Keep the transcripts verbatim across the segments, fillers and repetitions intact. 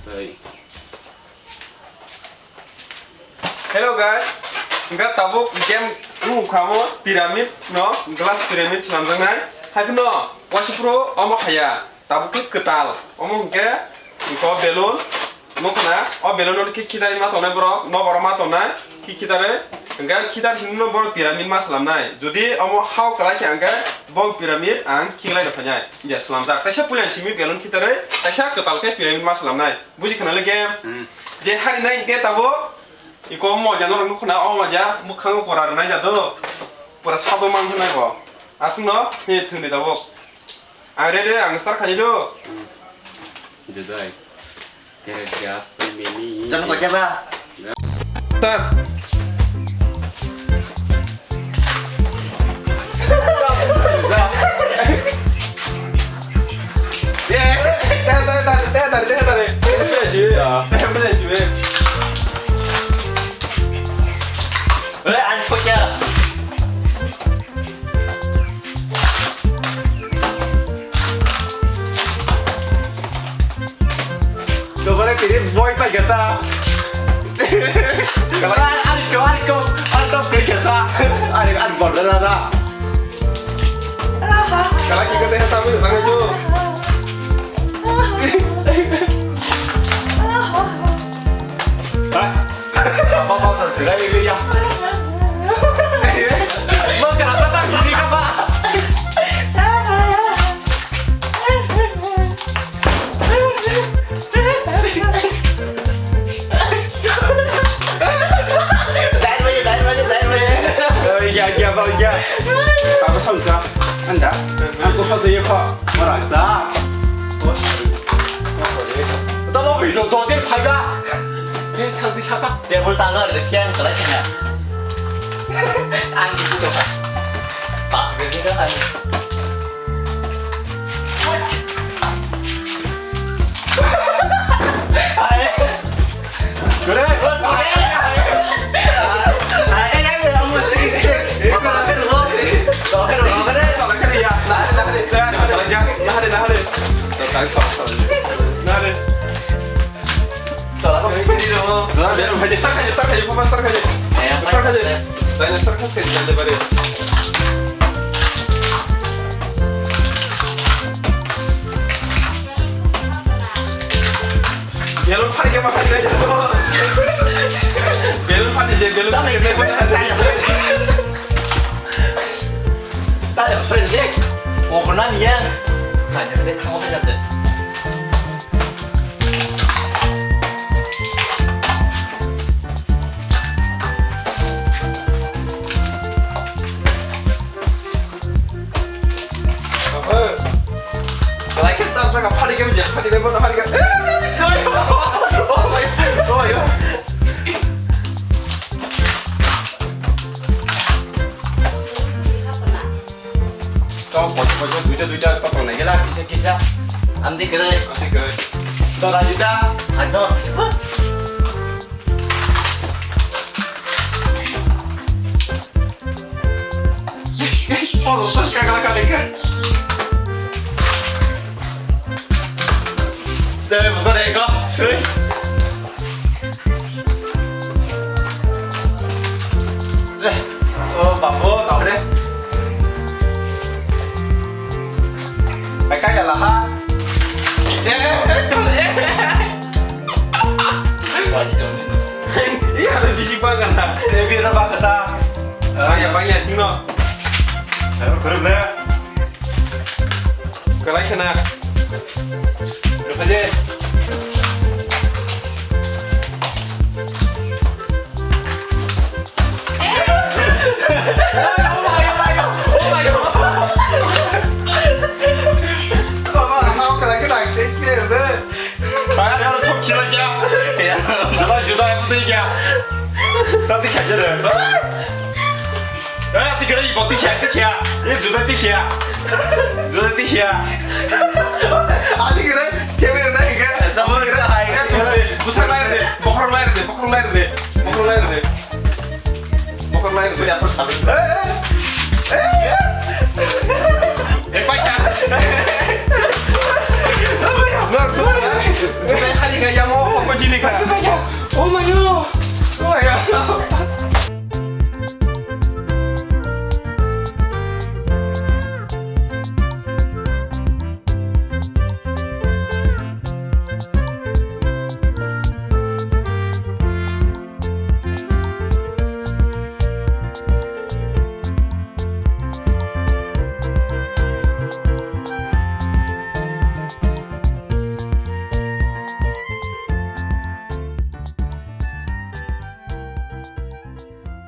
Hello guys, hingke tabuk game wngkha mo pyramid no, glass pyramid swnamjaknai. Haiphano waisupro omo haya, tabuk khe kwtal. Omo hingke iko balloon, nukna o balloon no khe khitarwi ma tongnai borok, nokbar ma tongnai khe khitarwi. Hingke khitar simi no borok pyramid ma swnamnai. Jodi omo hao kwlai khe hingke bo pyramid ang khiklai rw phainai. Ya swnamjak. Kaisa puila simi balloon khitarwi, kaisa kwtal khe pyramid ma swnamnai. Buji khna le game? Hmm. Je hari nai hingke tabuk iko moja norok nukho na, o moja mwkhango pora rwnai ja do. Pora sabo mang hwnai bo. Aswk no, he thwngdi tabuk. Ang ready, ang start khainai do. Hmm. Jodai. Tere gas to mini. Jano kau jaba? Start. Dobare kiri boy pai gata. Ari ko, ari ko, ari ko kiri kesa. Ari, ari bol dana na. Kala ki kata hata mo sangai jo. Hai. Apa bangsa sila ini ya? Mau kena apa tak ini apa? Dai baje, dai baje, dai baje. Eh, iya, iya, Bang, iya. Apa sangsa? Anda? Aku pas iya kok. Merasa. Tamo video dua dia phaiba. Dia thang di saka. Dia bol tangar dia pian kalau kena. Ang itu coba. Pas dia kan. Balloon phani khe ma phani khe. Balloon phani je, balloon phani khe. Tare phani je. Kok na niya. Phani khe thango phani khe. Kalai khe chap jaga phari khe bujia, phari khe bono phari khe. Oh my, oh my God. Kau pojok pojok duita duita kau tongnai gela kisa kisa. Amdi kere. Amdi kere. Dora duita. Ado. Oh, babu, tahu deh. Hai, kaya lah, ha? Eh, eh, eh, eh. Iya, ada bisi bangan, ha? Eh, biar apa kata? Banyak, banyak, tinggal. Ayo, kerja, ya. Kalai sana. Kerja, ya. Ani kira, kebe na hingga. Tamo kira hai. Busa lain deh, bokhorok lain deh, bokhorok lain deh, bokhorok lain deh. Bokhorok lain deh. Udah, aku sabar. Eh, eh, eh. Eh, pacar. No, no. Bukan hari nggak ya mau. Oh my God! Oh my God!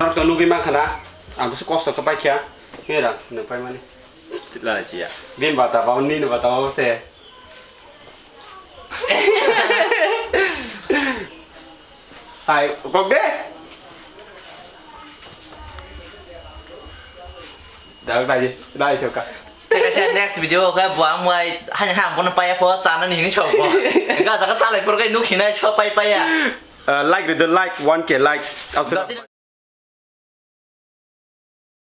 Norok to nugwi mankha na, ang bwswk kosto khe paikha, hera nwng paimani. Lalachiya. Bini bata ba, nini bata ba se. Hai, kok de. Dal dai, dai choka. Kaisa next video khe buang muai hani ham kono paya pho chana ni hini chok bo. Ga jaga salai por kai nuk hinai so pai paya. Uh, like rwdi, like, one K like. Also.